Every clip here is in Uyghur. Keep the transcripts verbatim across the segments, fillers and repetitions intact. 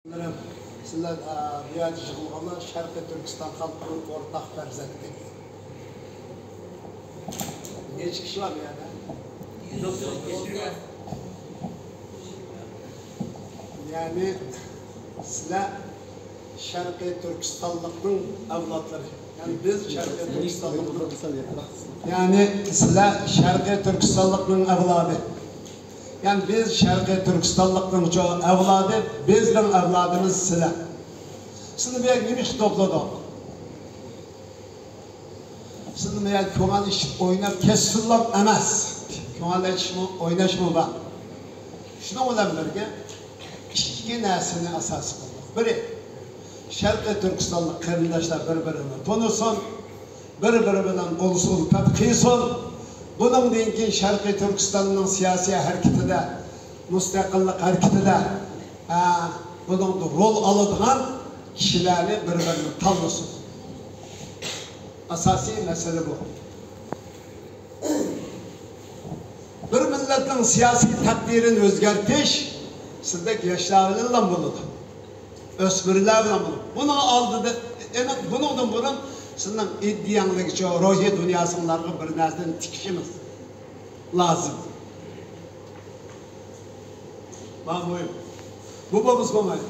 سىلەر، ئە، بۇ يەردە يىغىلغانلار شەرقىي تۈركىستان خەلقىنىڭ ئورتاق پەرزەنتى. نەچچە كىشى بار بۇ يەردە؟ يەنى سىلەر شەرقىي تۈركىستانلىقنىڭ ئەۋلادلىرى. يەنى بىز شەرقىي تۈركىستانلىقنىڭ، يەنى سىلەر شەرقىي تۈركىستانلىقنىڭ ئەۋلادى. يەنى بىز شەرقىي تۈركىستانلىقنىڭچۇ ئەۋلادى، بىزنىڭ ئەۋلادىمىز سىلەر. سىلەرنى بۇ يەرگە نېمە ئۈچۈن توپلىدۇق؟ سىلەرنى بۇ يەرگە كۆڭۈل ئېچىپ ئويناپ كەتسۇنلا ئەمەس. كۆڭۈل ئېچىشمۇ، ئويناشمۇ بار. شۇنىڭ بىلەن بىرگە ئىككى نەرسىنى ئاساس قىلدۇق. بىرى، شەرقىي تۈركىستانلىق قېرىنداشلار بىر-بىرىنى تونۇسۇن. بىر-بىرى بىلەن ئۇلۇس-ئۈلپەت قىلسۇن. بۇنىڭدىن كېيىن شەرقىي تۈركىستاننىڭ سىياسىي ھەرىكىتىدە، مۇستەقىللىق ھەرىكىتىدە، ھە، بۇنىڭدا رول ئالىدىغان كىشىلەرنى بىر-بىرىنى تاللىسۇن. ئاساسىي مەسىلە بۇ. بىر مىللەتنىڭ سىياسىي تەقدىرىنى ئۆزگەرتىش سىزدەك ياشلار بىلەنلا بولىدۇ. ئۆسمۈرلەر بىلەن بولىدۇ. بۇنىڭ ئالدىدا، ئېنىق، بۇنىڭدىن بۇرۇن سىزنىڭ ئىدىيەڭلىكچە روھىي دۇنياسىڭلارغا بىر نەرسىنى تىكىشىمىز لازىم. بۇ مۇھىم. بۇ بولمىسا بولمايدۇ.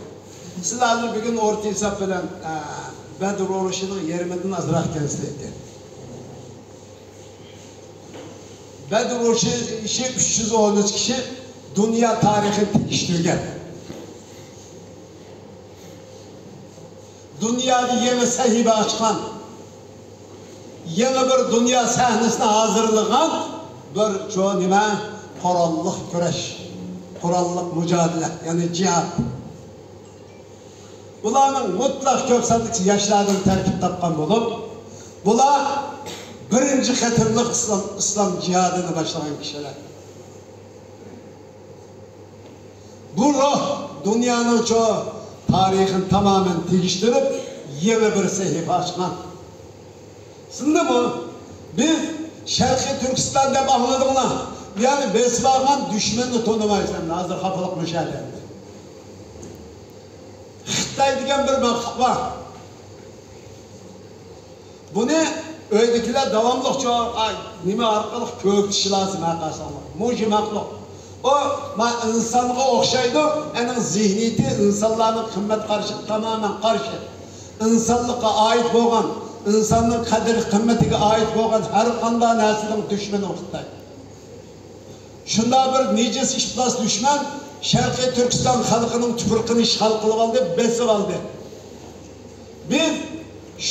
سىز ھازىر بۈگۈن ئورتا ھېساب بىلەن، ئە، بەدر ئۇرۇشىنىڭ يېرىمىدىن ئازراق ئىكەنسىز لېكىن. بەدر ئۇرۇشى ئۈچ يۈز ئون ئۈچ كىشى دۇنيا تارىخىنى تېگىشتۈرگەن. دۇنيادا يېڭى سەھىپە ئاچقان، يېڭى بىر دۇنيا سەھنىسىنى ھازىرلىغان بىر چوڭ نېمە؟ قوراللىق كۈرەش، قوراللىق مۇجادىلە، يەنى جىھاد. بۇلارنىڭ مۇتلەق كۆپ ساندىكى ياشلاردىن تەركىب تاپقان بولۇپ، بۇلار بىرىنچى قېتىملىق ئىسلام، ئىسلام جىھادىنى باشلىغان كىشىلەر. بۇ روھ دۇنيانىڭچۇ تارىخىنى تامامەن تېگىشتۈرۈپ، يېڭى بىر سەھىپە ئاچقان. شۇندىمۇ؟ بىز شەرقىي تۈركىستان دەپ ئاڭلىدىڭلار. يەنى بېسىپ ئالغان دۈشمەننى تونۇمايسەن. ھازىر خاپىلىق مۇشەدە. خىتاي دېگەن بىر مەخلۇق بار. بۇنى ئۆيدىكىلەر داۋاملىق چوڭ، ئاي، نېمە ئارقىلىق كۆرسىتىش لازىم ھەر قايسىڭلار. مۇشۇ مەخلۇق. ئۇ، ما، ئىنسانغا ئوخشايدۇ، ئۇنىڭ زېھنىيىتى ئىنسانلارنىڭ قىممەت قارىشىغا تامامەن قارشى. ئىنسانلىققا ئائىت بولغان، ئىنساننىڭ قەدىر-قىممىتىگە ئائىت بولغان ھەر قانداق نەرسىنىڭ دۈشمىنى ئۇ خىتاي. شۇنداق بىر نىجىس ئىپلاس دۈشمەن شەرقىي تۈركىستان خەلقىنىڭ تۇپرىقىنى ئىشغال قىلىۋالدى، بېسىۋالدى. بىز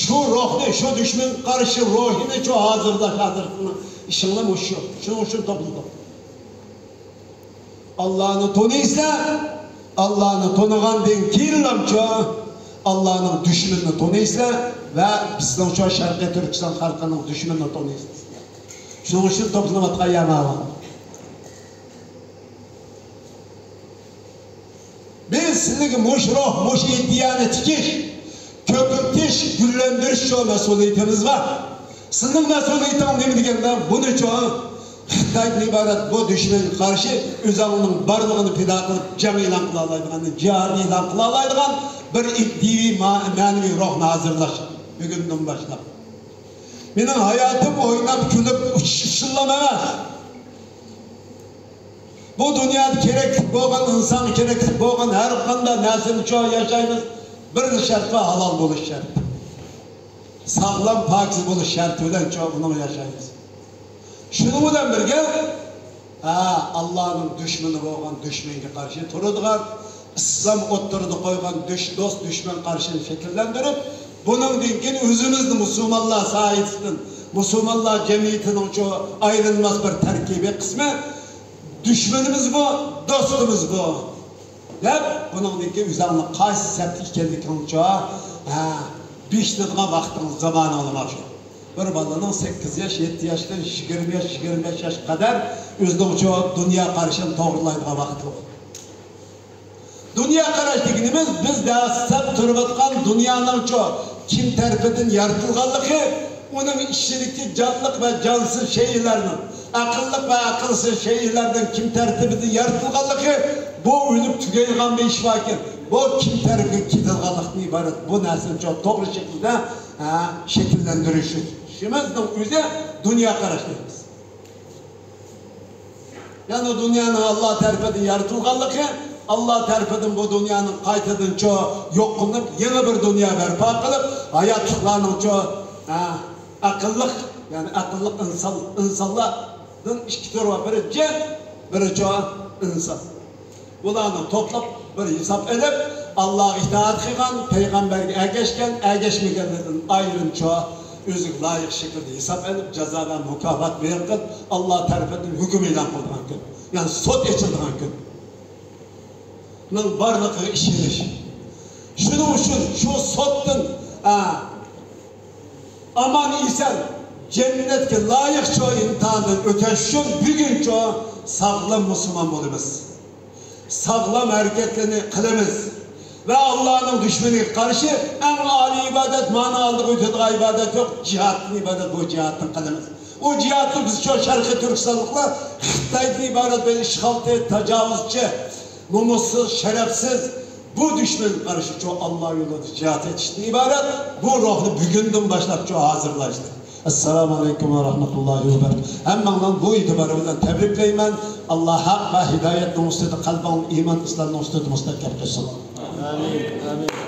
شۇ روھنى، شۇ دۈشمەنگە قارشى روھىنى شۇ ھازىرلاش، ھازىرقى ئىشىڭلار مۇشۇ. شۇنىڭ ئۈچۈن توپلىدۇق. ئاللانى تونۇيسىلەر، ئاللانى تونۇغاندىن كېيىنلامچۇ ئاللانىڭ دۈشمىنىنى تونۇيسىلەر ۋە بىزنىڭچۇ شەرقىي تۈركىستان خەلقىنىڭ دۈشمىنىنى تونۇيسىلەر. شۇنىڭ ئۈچۈن توپلىنىۋاتقان يەر ماۋۇ. بىز سىلىگە مۇشۇ روھ، مۇشۇ ئىدىيەنى تىكىش، كۆپىيتىش، گۈللەندۈرۈش شۇ مەسئۇلىيىتىمىز بار. سىزنىڭ مەسئۇلىيىتىڭىز نېمە دېگەندە، بۇنى شۇ خىتايدىن ئىبارەت بۇ دۈشمەنگە قارشى ئۆزۈڭنىڭ بارلىقىنى پىدا قىلىپ، جەڭ ئېلان قىلالايدىغان، جىھاد ئېلان قىلالايدىغان بىر ئىدىيەۋى ما-، مەنىۋى روھنى ھازىرلاش بۈگۈندىن باشلاپ. مېنىڭ ھاياتىم ئويناپ، كۈلۈپ، ئۇچۇشۇشۇنلام ئەمەس. بۇ دۇنيادا كېرەكلىك بولغان، ئىنسانغا كېرەكلىك بولغان ھەر قانداق نەرسىنى شۇ ياشايمىز. بىرلا شەرت بار، ھالال بولۇش شەرت. ساغلام، پاكىز بولۇش شەرتى بىلەن شۇ ئۇنىڭ ياشايمىز. شۇنىڭ بىلەن بىرگە، ھە، ئاللانىڭ دۈشمىنى بولغان دۈشمەنگە قارشى تۇرىدىغان، ئىسلام ئوتتۇرىدا قويغان دۈش-، دوست-دۈشمەن قارىشىنى شەكىللەندۈرۈپ، بۇنىڭدىن كېيىن ئۆزىمىزنى مۇسۇلمانلار ساھىسىدىن، مۇسۇلمانلار جەمئىيىتىنىڭ شۇ ئايرىلماس بىر تەركىبىي قىسمى، دۈشمىنىمىزمۇ، دوستىمىزمۇ دەپ، بۇنىڭدىن كېيىن ئۆزۈڭنىڭ قايسى سەپتە ئىكەنلىكىڭنىچۇ، ھە، بېكىتىدىغان ۋاقتىڭ، زامانىڭ مانا شۇ. بىر بالىنىڭ سەككىز ياش، يەتتە ياشتىن يىگىرمە ياش، يىگىرمە بەش ياشقا قەدەر ئۆزىنىڭچۇ دۇنيا قارىشىنى توغرىلايدىغان ۋاقتى بۇ. دۇنيا قاراش دېگىنىمىز، بىز دەسسەپ تۇرۇۋاتقان دۇنيانىڭچۇ كىم تەرىپىدىن يارىتىلغانلىقى، ئۇنىڭ ئىچىدىكى جانلىق ۋە جانسىز شەيئىلەرنىڭ، ئەقىللىق ۋە ئەقىلسىز شەيئىلەرنىڭ كىم تەرىپىدىن يارىتىلغانلىقى، بۇ ئۆلۈپ تۈگەيدىغان بىر ئىش باركەن، بۇ كىم تەرىپىگە كېتىدىغانلىقتىن ئىبارەت. بۇ نەرسىنى چوڭ توغرا شەكىلدە، ھە، شەكىللەندۈرۈش. شۇمىزنىڭ ئۆزى دۇنيا قاراش دەيمىز. يەنى دۇنيانىڭ ئاللا تەرىپىدىن يارىتىلغانلىقى، ئاللا تەرىپىدىن بۇ دۇنيانىڭ قايتىدىن چو يوق قىلىنىپ، يېڭى بىر دۇنيا بەرپا قىلىپ، ھاياتلىقلارنىڭ چو، ھە، ئەقىللىق، يەنى ئەقىللىق ئىنسان، ئىنسانلاردىن ئىككى تۈر بار، بىرى جىن، بىرى چو ئىنسان. بۇلارنى توپلاپ بىر ھېساب ئېلىپ، ئاللاغا ئىتائەت قىلغان، پەيغەمبەرگە ئەگەشكەن، ئەگەشمىگەنلەردىن ئايرىمچە ئۆزىگە لايىق شەكىلدە ھېساب ئېلىپ، جازا ۋە مۇكاپات بېرىپ قىلىپ، ئاللا تەرىپىدىن ھۆكۈم ئېلان قىلىدىغان كۈن، يەنى سوت ئېچىلىدىغان كۈننىڭ بارلىقىغا ئىشىنىش. شۇنىڭ ئۈچۈن شۇ سوتتىن، ئا، ئامان ئېسەن جەننەتكە لايىق چو ئىمتىھاندىن ئۆتۈش ئۈچۈن بۈگۈن چو ساغلام مۇسۇلمان بولىمىز. ساغلام ھەرىكەتلەرنى قىلىمىز. ۋە ئاللانىڭ دۈشمىنىگە قارشى ئەڭ ئالىي ئىبادەت، مانا ئالدىغا ئۆتىدىغان ئىبادەت يوق، جىھادتىن ئىبادەت، بۇ جىھادتىن قىلىمىز. ئۇ جىھادنى بىز شۇ شەرقىي تۈركىستانلىقلار خىتايدىن ئىبارەت بىر ئىشغالچى، تاجاۋۇزچى، نومۇسسىز، شەرەپسىز، بۇ دۈشمەنگە قارشى شۇ ئاللا يولىدا جىھاد ئېتىشتىن ئىبارەت. بۇ روھنى بۈگۈندىن باشلاپ شۇ ھازىرلاشتى. ئەسسالامۇ ئەلەيكۇم ۋە رەھمەتۇللاھى ۋە بەرىكاتۇھ. ھەممىڭلارنى بۇ ئېتىبارى بىلەن تەبرىكلەيمەن. ئاللا ھەق ۋە ھىدايەتنىڭ ئۈستىدە قەلبىڭنى ئىمان ئىسلامنىڭ ئۈستىدە مۇستەھكەم قىلسۇن. ئامىن. ئامىن.